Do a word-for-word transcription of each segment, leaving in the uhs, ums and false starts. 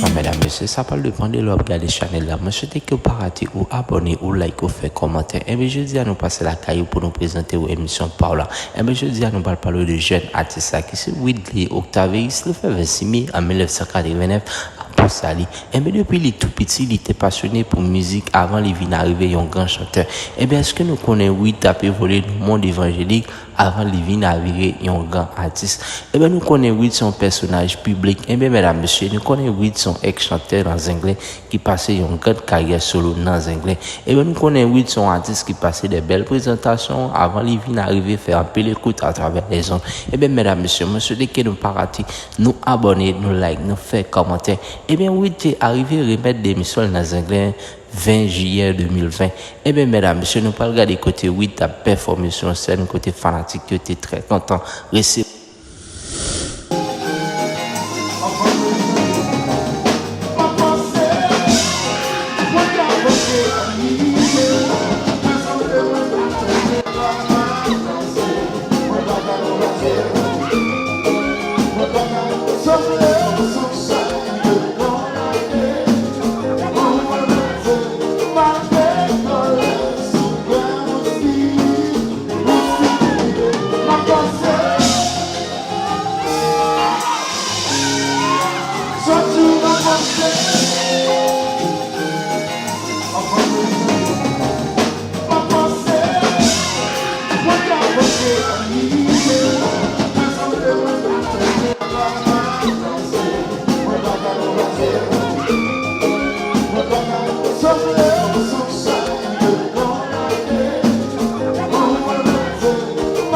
Bon, medam, mesye, sa pral depann de lè w ap gade chanèl la. Mwen swete ke w pa rate ou abòne, ou like, ou fè kòmantè. Enben, jodi a nou pase lakay ou pou nou prezante w emisyon pa w la. Enben, jodi a nou pral pale w de jèn atis la ki se Widley Octavius. Li fè vennsis me an mil nèf san katrevennèf a Pòsali. Enben, depi li tou piti, li te pasyone pou mizik avan li vin arive yon gran chantè. Enben, èske nou konnen Wid t ap evolye nan mond evanjelik avan li vin avire yon gran atis? Enben, nou konnen Wid se yon pèsonaj piblik. Enben, medam, mesye, nou konnen Wid se yon èks chantè nan Zenglen ki pase yon gran karyè solo nan Zenglen. Enben, nou konnen Wid se yon atis ki pase de bèl prezantasyon avan li vin arive fè anpil ekout atravè lèzonn. Enben, medam, mesye, mwen swete ke nou pa rate, nou abòne, nou like, nou fè kòmantè. Enben, Wid te arive remèt demisyon l nan Zenglen ven jiyè de mil ven. Enben, medam, mesye, nou pral gade kote Wid t ap pèfòme sou yon sèn kote fanatik yo te trè kontan resevwa.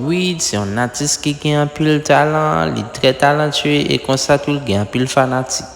Wid se yon atis ki gen anpil talan, li trè talantye e konsa tou li gen anpil fanatik.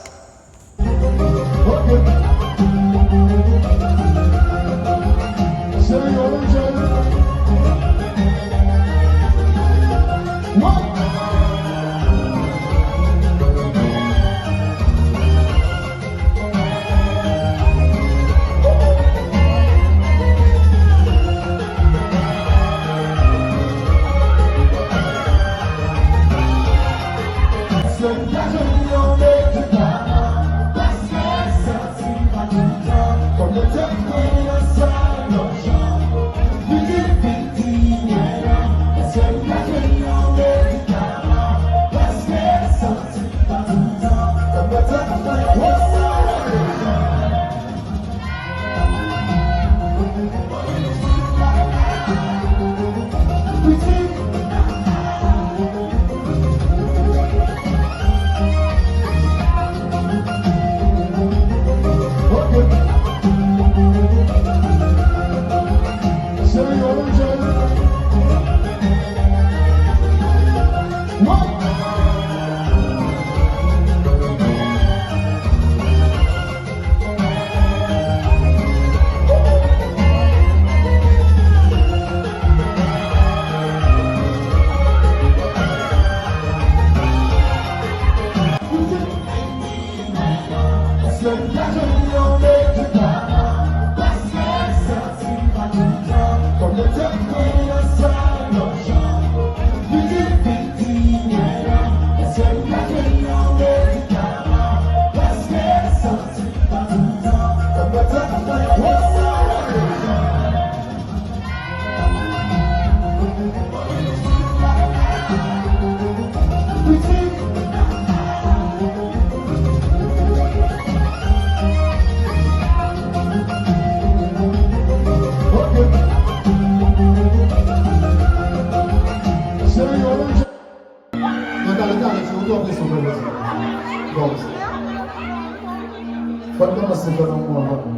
Nan kale kale, se oto presyon pou mwen. Bon. Fò n kòmanse fè lanmou anvan.